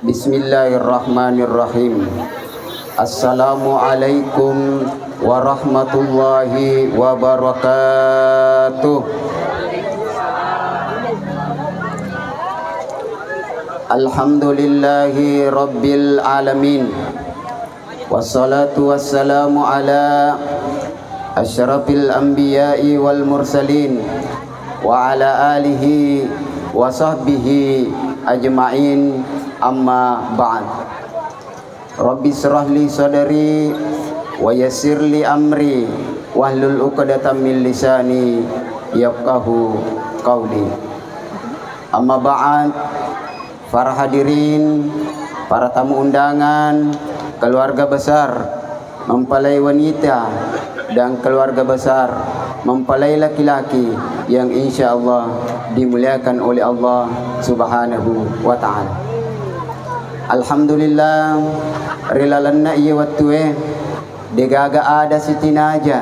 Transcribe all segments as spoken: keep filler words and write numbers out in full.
Bismillahirrahmanirrahim. Assalamualaikum warahmatullahi wabarakatuh. Alhamdulillahi rabbil alamin. Wassalatu wassalamu ala asyrafil anbiya'i wal mursalin wa ala alihi wa sahbihi ajma'in, amma ba'd. Rabbi israh li sadri wa yassir li amri wahlul uqdatam min lisani yafqahu qauli. Amma ba'd, para hadirin, para tamu undangan, keluarga besar mempelai wanita, dan keluarga besar mempelai laki-laki yang insya Allah dimuliakan oleh Allah Subhanahu wa Ta'ala. Alhamdulillah, ri lalenna iye wettue, degaga ada sitinaja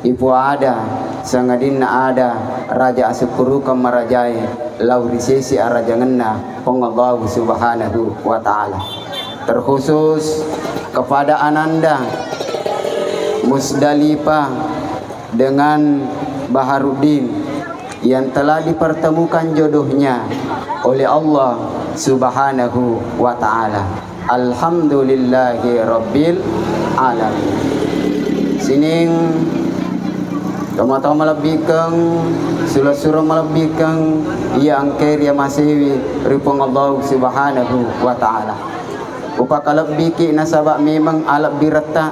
ipoada, sangadinna ada raja asukkurukeng marajae lao ri sesi arajangenna Puang Allahu Subhanahu wa Ta'ala. Terkhusus kepada Ananda Musdalifah dengan Baharuddin yang telah dipertemukan jodohnya oleh Allah Subhanahu wa Ta'ala. Alhamdulillahi Rabbil Alamin. Sining tomatoa malebbikeng, sura-sura malebbikeng, iya engkae riamasewi ri Puang Allah Subhanahu wa Ta'ala. Upakalebbiki nasaba memang alebbiretta,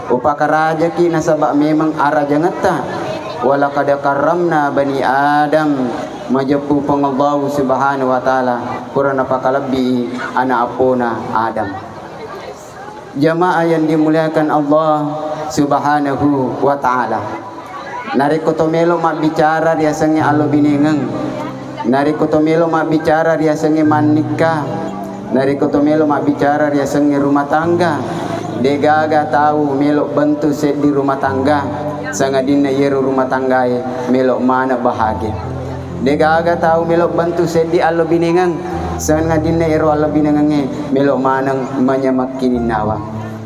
upakarajaki nasaba memang arajangetta. Walaqad karramna bani Adam, majeppu Puang Allah Subhanahu wa Ta'ala pura napakalebbi ana appona Adam. Jamaah yang dimuliakan Allah Subhanahu wa Ta'ala. Narekko to melo mabbicara riasengnge allo binengeng, narekko to melo mabbicara riasengnge mannikka, narekko to melo mabbicara riasengnge rumah tangga, degaga tau melo bentuk seddi rumah tangga, sangadinna yero rumah tanggae melo maneng bahagia. Degaga tau melo bentuk seddi allo binengeng, sangadinna ero allo binengengnge melo maneng manyamekkininnawa.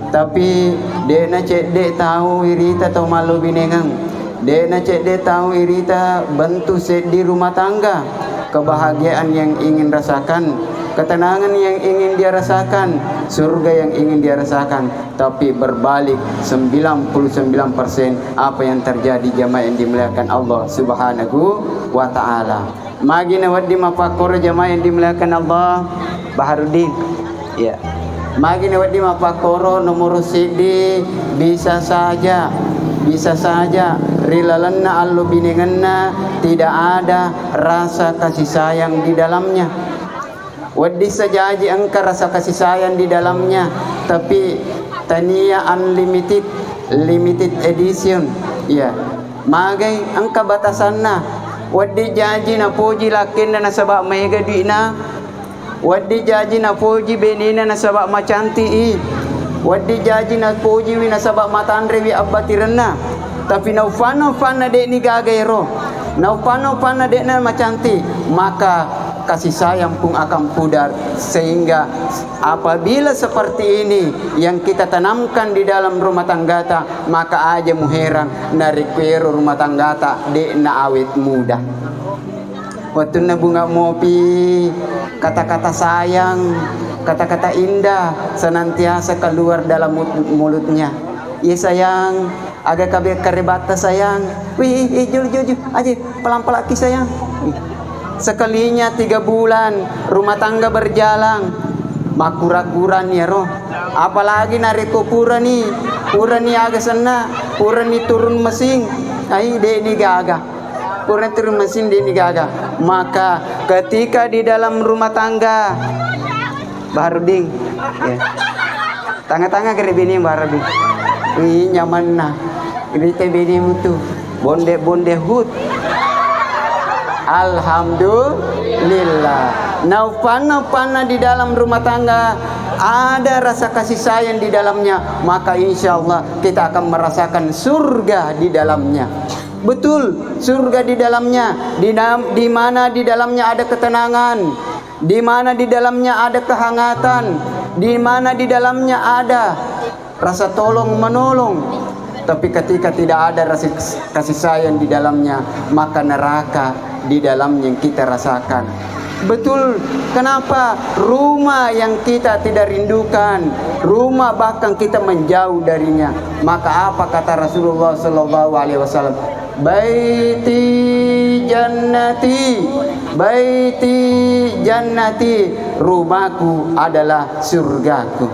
Tapi de'na cedde tau irita tau mallo binengeng, de'na cedde tau irita bentuk seddi rumah tangga, kebahagiaan yang ingin rasakan, ketenangan yang ingin dia rasakan, surga yang ingin dia rasakan, tapi berbalik sembilan puluh sembilan persen apa yang terjadi, jamaah yang dimuliakan Allah Subhanahu wa Ta'ala. Magi nawedding mappakkoro, jamaah yang dimuliakan Allah, Baharuddin. Ya. Magi nawedding mappakkoro, nomoro seddi, bisa saja, bisa saja ri lalenna allo binengenna tidak ada rasa kasih sayang di dalamnya. Wedding sajaji engka rasa kasih sayang di dalamnya, tapi tania unlimited, limited edition. Iya. Magai engka batasanna. Wedding jaji napoji lakkenna nasaba maega dui'na. Wedding jaji napoji benena nasaba macanti'i. Wedding jaji napojiwi nasaba matanrewi abbatirenna. Tapi naufanna-ufanna de'ni gaga ero. Naufanna-ufanna de'na macanti, maka kasih sayang pun akan pudar. Sehingga apabila seperti ini yang kita tanamkan di dalam rumah tanggata, maka aja muherang narekko ero rumah tanggata de'na awet muda. Wettunna bunga mopi, kata-kata sayang, kata-kata indah senantiasa keluar dalam mut-, mulutnya. Iya sayang, aga kabe-, karebatta sayang. Wih, ih, ih, jul, jul, jul. Aje, pelan-pelanki sayang. Sekalinya tiga bulan rumah tangga berjalan, makkura-kurani ero. Apalagi narekko purani, purani aga senna, purani turun mesin, ai, de'ni gaga. Purani turun mesin, de'ni gaga. Maka ketika di dalam rumah tangga, Baharudin, ya. Tanga-tanga kere bini Baharudin. Wih, nyamanna. Rite binimu tu. Bonde-bonde hut. Alhamdulillah. Naupanna-panna di dalam rumah tangga ada rasa kasih sayang di dalamnya, maka insya Allah kita akan merasakan surga di dalamnya. Betul, surga di dalamnya, di, di mana di dalamnya ada ketenangan, Di mana di dalamnya ada kehangatan, di mana di dalamnya ada rasa tolong menolong, tapi ketika tidak ada rasa kasih sayang di dalamnya, maka neraka di dalamnya yang kita rasakan. Betul, kenapa rumah yang kita tidak rindukan, rumah bahkan kita menjauh darinya? Maka apa kata Rasulullah sallallahu alaihi wasallam? "Baiti jannati, baiti jannati, rumahku adalah surgaku."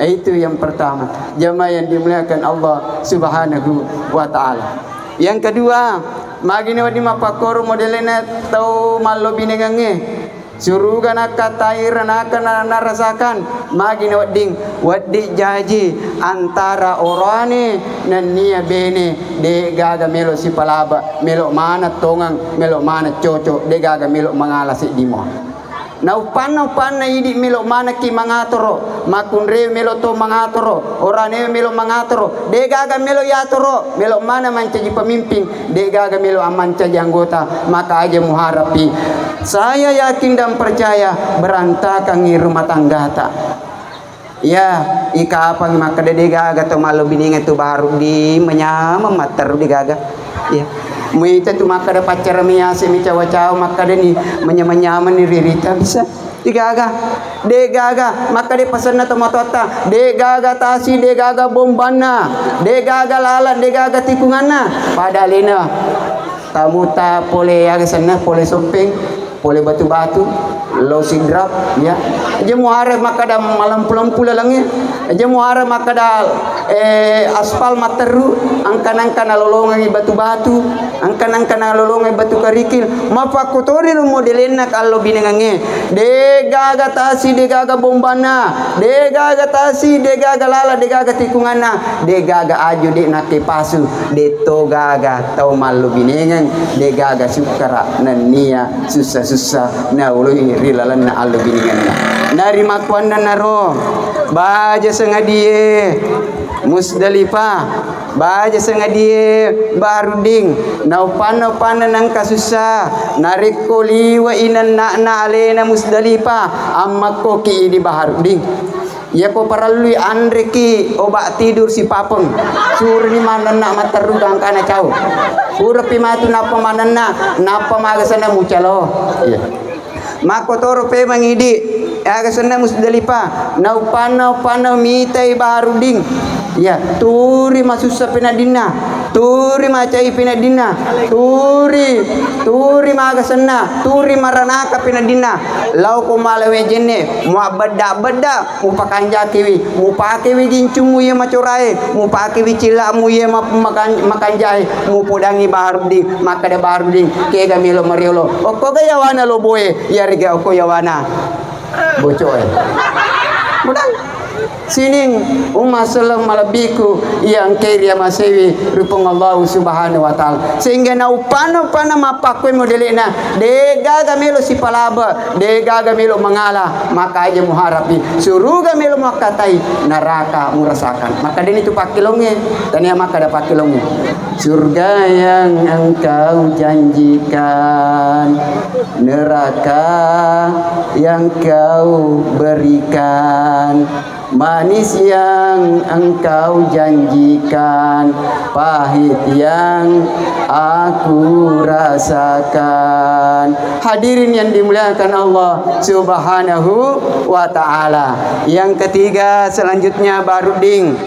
Eh, itu yang pertama, jamaah yang dimuliakan Allah Subhanahu wa Ta'ala. Yang kedua, magi na wedding mappakkoro modelena tau mallobinengengnge. Suruga nakkatai ranaka na-, narasakan. Magi na wedding, wedding jaji antara orane nennia bene, de gaga melo sipalaba, melo mana tongang, melo mana cocok, de gaga melo mangala seddi mua. Nauppanna-uppanna idi melo manakki mangatoro, makkunrewe melo to mangatoro, orane melo mangatoro, de gaga melo yatoro, melo mana mancaji pemimpin, de gaga melo mancaji anggota, maka aja muharapi. Saya yakin dan percaya berantakangi rumah tanggata. Iya, ikapang makkeda de gaga to mallobinengang tu Baharuddi, manyameng matteru de gaga. Iya. Muita tu makkeda paccara miyase mi cawa-cawa makkeda ni manyameng-nyameng ni ririta bisa. De gaga. De gaga makkeda pasenna to matoatta. De gaga tasi, de gaga bombanna. De gaga lalat, de gaga tikunganna. Pada alena. Tamuta pole aga senna, pole Soppeng, pole Batu-Batu, lo Sidrap, ya. Aja muharap makkeda malempu-lempu lalengnge. Aja muharap makkeda, eh, aspal matteru, angka-angka nalolongengi batu-batu, angka-angka nalolongengi batu kerikil. Mapakkotori lo modelenna allo binengengnge. De gaga tasi, de gaga bombanna, de gaga tasi, de gaga lala, de gaga tikunganna, de gaga aju, de nakke pasu. Detto gaga tau mallobinengeng, de gaga sukkara nennia sussa-sussa naului ri lalenna allobinengenna. Narimakkuannanaro, baja sengadie Musdalifah, baja sengadie Baharudin, nauppanna-uppanna nengka sussa, narekko liwe'i nenna'na alena Musdalifah, ammakkoki idi Baharudin. Iyako parellui anreki obat tidur sipapeng, suroni manenna matteru gangkana cau. Purapi matu nappa manenna, nappa maga senna mucalo. Iya. Makkotoro pemeng idi, aga senna Musdalifah, nauppanna-uppanna mitai Baharudin. Iya, turi masussa peneddinna, turi macai peneddinna, turi, turi maga senna, turi maranaka peneddinna. Laoko mala wejenne, muabbedda-bedda, mupakanjakiwi, mupakewi gincummu iye macorae, mupakewi cilla'mu iye ma-, makan-, makanjae, mupodangi Baharudin, makkeda Baharudin, kega melo mariolo, okkoga yawana loboe, iyarega okko yawana bocoe. Mudang. Sining umma selleng malebbiku iya engkae riamasewi ri Puang Allahu Subhanahu wa Ta'ala. Sehingga nauppanna-uppanna mappakkue modele'na, de'gaga melo sipalaba, de'gaga melo mangala, maka aja muharapi suruga melo muakkatai, naraka murasakan. Makkedani tu pakkelongnge, tania makkeda pakkelongnge, surga yang engkau janjikan, neraka yang kau berikan. Manis yang engkau janjikan, pahit yang aku rasakan. Hadirin yang dimuliakan Allah Subhanahu wa Ta'ala. Yang ketiga, selanjutnya Baharudin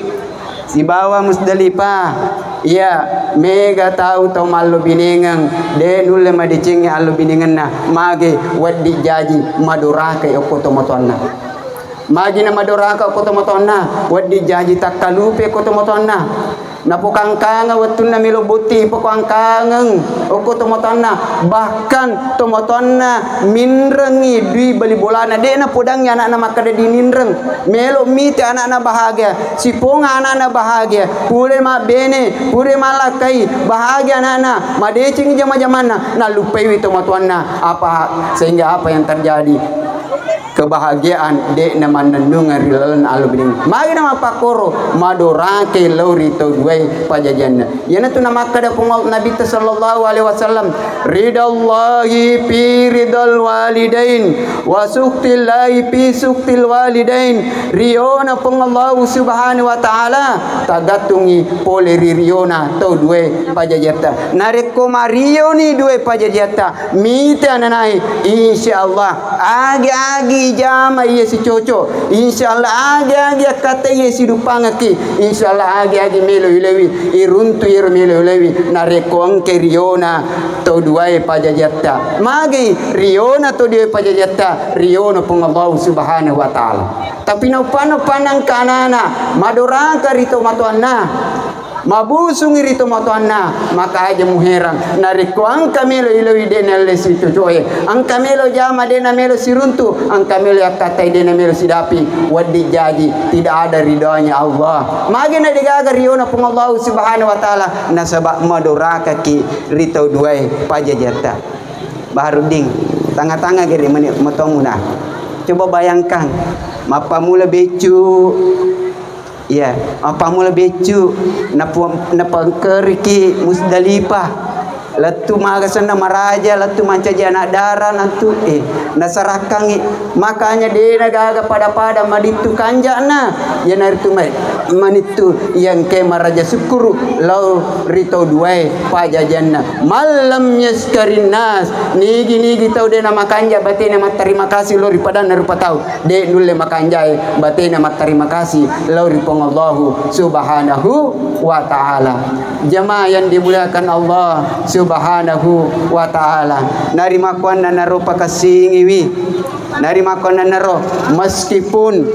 sibawa Musdalifah. Iya, mega tau tau mallobinengeng, de nulle madecengi allobinengenna, mage wedding jaji madorakai okko tomatoanna. Magi na madoraka okko tomatoanna, wedding jaji takkalupe okko tomatoanna. Napokangkangeng wettunna melo botting, ipokangkangeng okko tomatoanna. Bahkan tomatoanna minrengngi dui bali bolana, de'na podangngi ana'na makkeda dininreng. Melo mite ana'na bahagia, siponga ana'na bahagia, pure mabbene, pure mallakkai, bahagia ana'na, madecengi jama-jamanna, nalluppaiwi tomatoanna. Apa, sehingga apa yang terjadi? kebahagiaan de'na mannennungeng ri lalenna allo biring. Magi na mappakkoro, madorakai lao ri tau duae pajajianna. Iyanatu namakkeda Puang Nabitta sallallahu alaihi wasallam, "Ridallahi fi ridal walidain, wa sukhtillahi fi sukhtil walidain." Riona Puang Allahu Subhanahu wa Ta'ala tagattungi pole ri riona tau duae pajajiatta. Narekko marioni duae pajajiatta, mita ananae, insya Allah, agi-agi ijama iya sicoco, insya Allah, agi-agi akkatta iya siduppangekki, insya Allah, agi-agi melo ilewi, iruntu iyaro melo ilewi, narekko engke riona to duae pajajatta. Magi riona to duae pajajatta, riona Puang Allah Subhanahu wa Ta'ala. Tapi naupana-upana engka anana, madoraka ri to matoanna. Mabusungi ri tomatoanna, maka aja muherang. Narekko engka melo ilewi de nalle sicocoe, engka melo jama de namelo siruntu, engka melo yakkattai de namelo sidapi, wedding jaji, tidak ada ridhonya Allah. Magi na degaga riona Puang Allah Subhanahu wa Ta'ala, nasaba madorakaki ri tau duae pajajatta. Baharudin, tanga-tanga gere meni motomuna. Coba bayangkan, mappamula beccu, Iya, mappamula beccu, napu-, napangkeriki Musdalifah. Lettu maga senna maraja, lettu mancaji anak dara, lettu, eh, nasarakkangi. Makanya dena gaga pada-pada madittu kanjana. Iyanaritu ma-, manittu yang ke maraja sukkuru lao ri tau duae pajajanna. Mallam yaskarin nas, nigi-nigi tau dena makanja batena mattarima kasih lao ri padanna rupa tau. De nulle makanjae batena mattarima kasih lao ri Puang Allahu Subhanahu wa Ta'ala. Jamaah yang dimuliakan Allah Subhanahu wa Ta'ala. Narimakkuannanaro pakassingiwi. Narimakkuannanaro meskipun,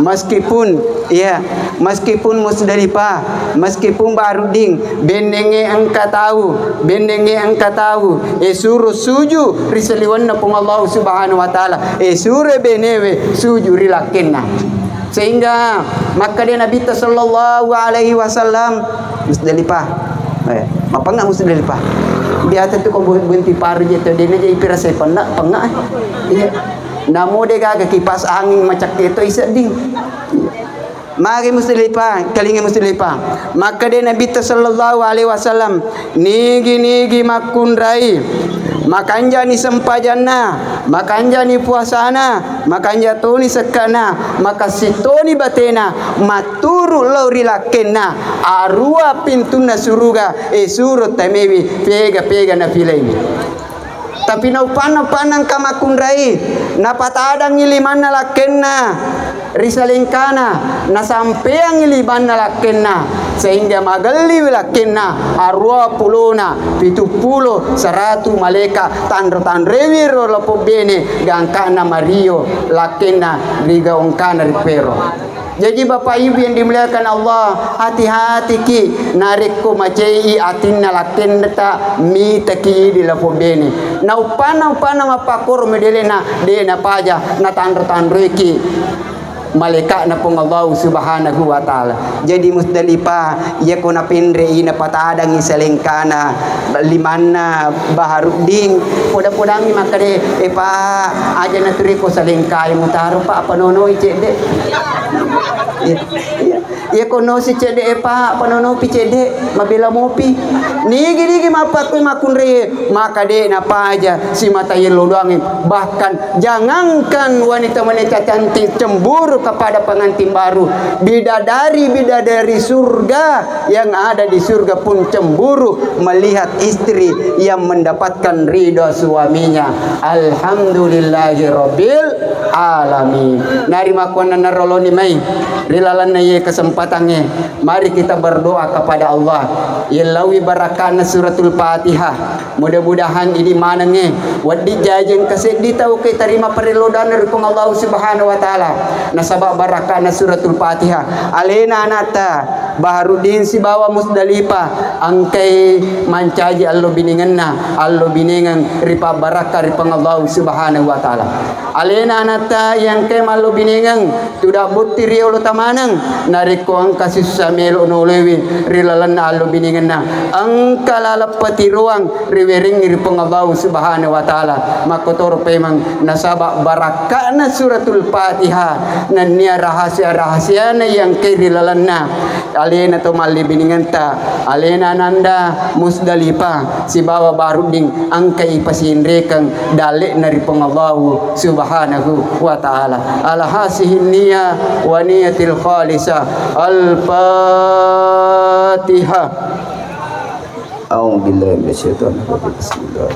meskipun, iya, meskipun Musdalifah, meskipun Baharudin, bennengnge engka tau, bennengnge engka tau, e suro suju ri saliwenna Puang Allah Subhanahu wa Ta'ala, e suro benewe suju ri lakkenna. Sehingga makkeda Nabitta sallallahu alaihi wasallam, Musdalifah. Eh, mapengnga Musdalifah. Biasa tu ko bu-, bunti paru je tu, dena je ipirasai pengnga, pengnga. Iya. Namo de gaga kipas angin macakke to isedding. Magi Musdalifah, kalinga Musdalifah. Makkeda Nabitta sallallahu alaihi wasallam, nigi-nigi makkunrai, makanjani sempajanna, makanjani puasana, makanja toni sekkana, makassi toni batena, matturu lao ri lakkenna, arua pintunna suruga, e suro tamewi, pega-pega nafilaini. Tapi naupanna-upanna engka makkunrai, napatadangngi limanna lakkenna ri salengkana, nasampeangngi limanna lakkenna, sehingga magelliwi lakkenna, arua pulona, pitu pulo, saratu malaeka, tanro-tanroiwi ro lapong bene, gangkana mario lakkenna ri gaungkana ri kuero. Jaji, Bapak Ibu yang dimuliakan Allah, hati-hatiki narekko macei atinna lakkennata, mitaki idi lapong bene. Naupanna-upanna mappakkoro medelena, de napaja, natanro-tanroiki malaeka'na Puang Allah Subhanahu wa Ta'ala. Jadi, Musdalifah, iyako napenre'i, napatadangngi salengkana, limanna Baharuddin, poda-podangngi makkeda, "Eh, Pak, aja naturiko salengkai mutaro, Pak, apa nonoi cedde." Iya, iya. Iyako nosi cedde, "Eh, Pak, apa nonopi cedde, mabela mopi." Nigi-nigi mappakkoi makkunrai, maka de napaja simata yello doangnge. Bahkan jangankan wanita-wanita cantik cemburu kepada pengantin baru, bidadari-bidadari surga yang ada di surga pun cemburu melihat istri yang mendapatkan ridha suaminya. Alhamdulillahirabbil alamin. Narimakkuannanaro loni mai ri lalenna iye kesempatangnge, mari kita berdoa kepada Allah. Yellaui barakana suratul Fatihah. Mudah-mudahan idi manengnge wedding jaji engka seddi tau ke tarima parellodanna ri Puang Allah Subhanahu wa Ta'ala. Nasaba barakana suratul Fatihah. Alena anatta Baharudin sibawa Musdalifah engkai mancaji allo biningenna, allo biningeng ripabbarakka ri Puang Allahu Subhanahu wa Ta'ala. Alena anatta iya engkai mallo biningeng, tudang butti riolo tamaneng, narekko engka sisussa melo noloiwi ri lalenna allo biningenna, engka laleng patiroang riwerengngi ri Puang Allahu Subhanahu wa Ta'ala. Makkotoro pemeng nasaba barakka'na Suratul Fatihah nennia rahasia-rahasiana iya engkai ri lalenna. Alena to malli biningenta, alena ananda Musdalifah sibawa Baharudin engkai pasinrekeng dalle'na ri Puang Allahu Subhanahu wa Ta'ala. Ala hazihin niyah wa niyatil khalisah. Al-Fatihah. A'udzubillahi minasyaitonirrajim. Bismillah.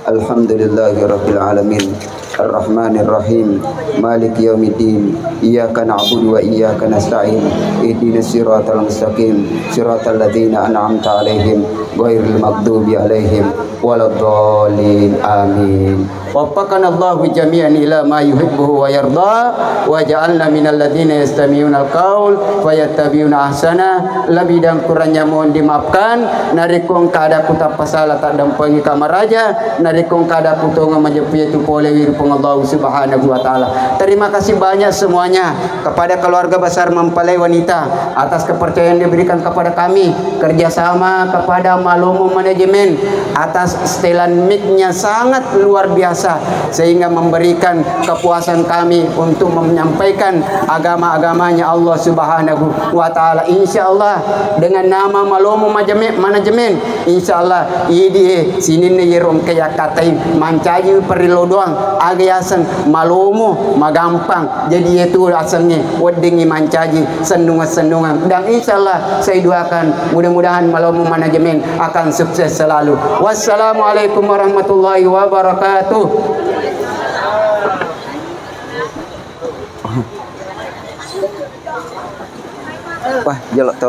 Alhamdulillahirabbil alamin. Arrahmanirrahim. Maliki yaumiddin. Iyyaka na'budu wa iyyaka nasta'in. Ihdinas siratal mustaqim. Siratal ladzina an'amta 'alaihim ghairil maghdubi 'alaihim waladdallin. Amin. Waffaqanallahu jami'an ila ma yuhibbuhu wa yarda, wa ja'alna minal ladzina yastami'unal qaul fayattabi'una ahsana. Lebih dan kurangnya mohon dimaafkan. Narekko engka ada ku tappasala, taddampengi kamaraja. Narekko engka ada ku tonga, majeppu itu pole ri Puang Allahu Subhanahu wa Ta'ala. Terima kasih banyak semuanya kepada keluarga besar mempelai wanita atas kepercayaan diberikan kepada kami, kerjasama kepada Malomo Manajemen atas setelan mic-nya sangat luar biasa sehingga memberikan kepuasan kami untuk menyampaikan agama-agamanya Allah Subhanahu wa Ta'ala. Insya Allah dengan nama Malomo Majeme-, Manajemen, insya Allah idi e sininna yero engka yakkatai mancaji parello doang aga yaseng malomo magampang. Jadi itu asengnge weddingngi mancaji sennunga-sennunga. Dan insya Allah saya doakan mudah-mudahan Malomo Manajemen akan sukses selalu. Wassalamualaikum warahmatullahi wabarakatuh. Wah, jolo to.